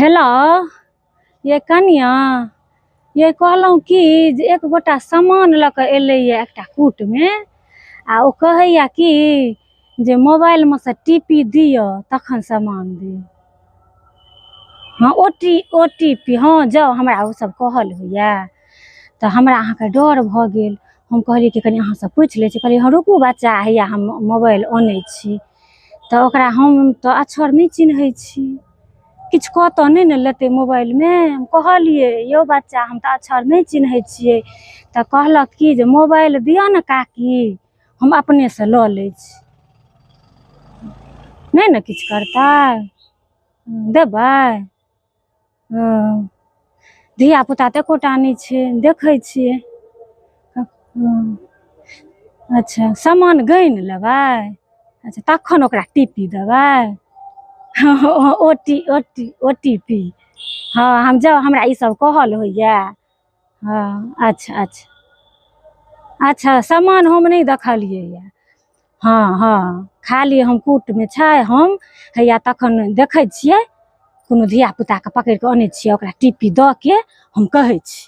Hello ये कनिया, ये कहलहुँ कि जे एक गोटा सामान लऽ कऽ एलैए एकटा कूटमे आ ओ कहैया कि जे मोबाइलमे सँ टी पी दिअ तखन सामान देब। हँ, ओ टी पी। हँ, जाउ, हमरा ओसभ कहल होइए तऽ हमरा अहाँके डर भऽ गेल। हम कहलियै कि कनि अहाँसँ पूछि लै छी। कहलियै, हँ, रुकू बच्चा, हैया हम मोबाइल अनै छी। तऽ ओकरा हम तऽ अक्षर नहि चिन्है छी, किछु कऽ तऽ नहि ने लेतै मोबाइलमे। हम कहलियै, यौ बच्चा, हम तऽ अक्षर नहि चिन्है छियै। तऽ कहलक कि जे मोबाइल दिअ ने काकी, हम अपनेसँ लऽ लै छी। नहि ने किछु करतै? देबै? हँ, धियापुता तऽ एकोटा नहि छै, देखै छियै। अच्छा, सामान गनि लेबै। अच्छा, तखन ओकरा टीपी देबै। ओ टी पी। हँ, हम जाउ, हमरा ईसभ कहल होइए। हँ, अच्छा, सामान हम नहि देखलियै यऽ। हँ, खाली हम कूटमे छै, हम हैया तखन देखै छियै। कोनो धियापुताके पकड़ि कऽ अनै छियै, ओकरा टीपी दऽ के हम कहै छी।